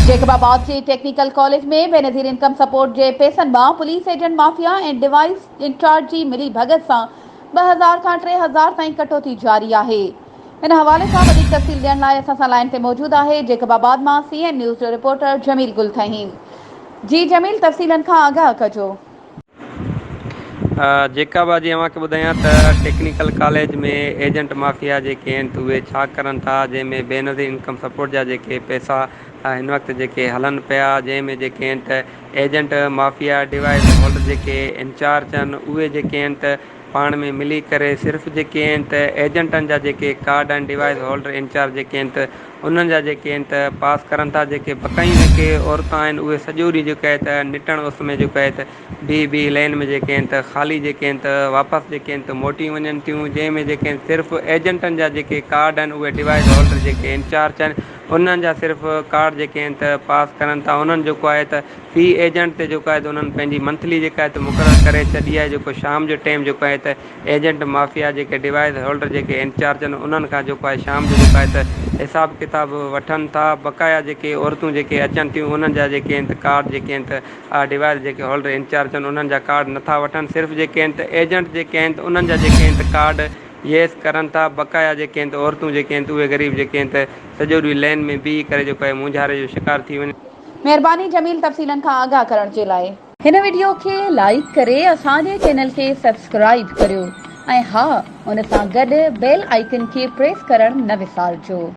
Jacob آباد جي technical college ۾ Benazir income support جي پئسن مان police agent mafia ۽ device incharge جي ملي ڀڳت سان 2000 کان 3000 تائين ڪٽوتي جاري آهي. ان حوالي سان وڌيڪ تفصيل ڏيڻ لاء اسان سان لائين تي موجود آهي جيڪب آباد مان سي اين نيوز جو رپورٽر جميل گل ٿهيم. جي جميل تفصيلن کان آگاهه ڪجو. جيڪب آ جي اوهان کي ٻڌايان ته ٽيڪنيڪل ڪاليج ۾ ايجنٽ مافيا جيڪي آهن ته اهي ڇا ڪرن ٿا جنهن ۾ بينظير انڪم سپورٽ جا جيڪي پئسا هن وقت جيڪي هلن پيا جنهن ۾ جيڪي آهن ته ايجنٽ مافيا ڊوائيس هولڊر جيڪي انچارج آهن اهي جيڪي آهن ته پاڻ ۾ ملي ڪري صرف جيڪي آهن ته ايجنٽن جا جيڪي ڪارڊ آهن ڊوائيس هولڊر انچارج جيڪي آهن ته انهن جا جيڪي آهن ته پاس ڪرن ٿا جيڪي بقايون جيڪي عورتان آهن اهي سڄو ڏينهن جيڪو آهي ته نٽڻ اس ۾ جيڪو آهي ته بيهي بيهي لين ۾ جيڪي آهن ته خالي جيڪي آهن ته واپس جيڪي آهن ته موٽي وڃن ٿيون جنهن ۾ جيڪي آهن صرف ايجنٽن جا جيڪي ڪارڊ آهن اهي ڊوائيس هولڊر جيڪي انچارج آهن انهن جا صرف ڪارڊ جيڪي آهن ته پاس ڪرن ٿا انهن جيڪو آهي ته في ايجنٽ تي جيڪو آهي ته انهن پنهنجي منٿلي جيڪا آهي ته مقرر ڪري ڇڏي آهي جيڪو شام جو ٽيم جيڪو آهي ته ايجنٽ مافيا جيڪي ڊوائيس هولڊر جيڪي انچارج آهن انهن کان جيڪو آهي شام جو جيڪو آهي ته حساب ڪتاب وٺن ٿا بقايا جيڪي عورتون جيڪي اچن ٿيون انهن جا جيڪي آهن ته ڪارڊ جيڪي آهن ته ڊوائيس جيڪي هولڊر انچارج آهن انهن جا ڪارڊ نٿا وٺن صرف جيڪي آهن ته ايجنٽ جيڪي آهن ته انهن جا جيڪي آهن ته ڪارڊ ييس ڪرن ٿا بقايا جيڪي آهن ته عورتون جيڪي آهن ته اهي غريب جيڪي آهن ته سڄو ڏينهن لين ۾ بيهي ڪري جيڪو آهي مونجهاري جو شڪار ٿي وڃن. مهرباني جميل تفصيلن کان آگاهه ڪرڻ جي لاء. هن وڊيو کي لائيڪ ڪري اسان جي چينل کي سبسڪرائيب ڪريو ۽ ها ان سان گڏ بيل آئيڪن کي پريس ڪرڻ نه وسارجو.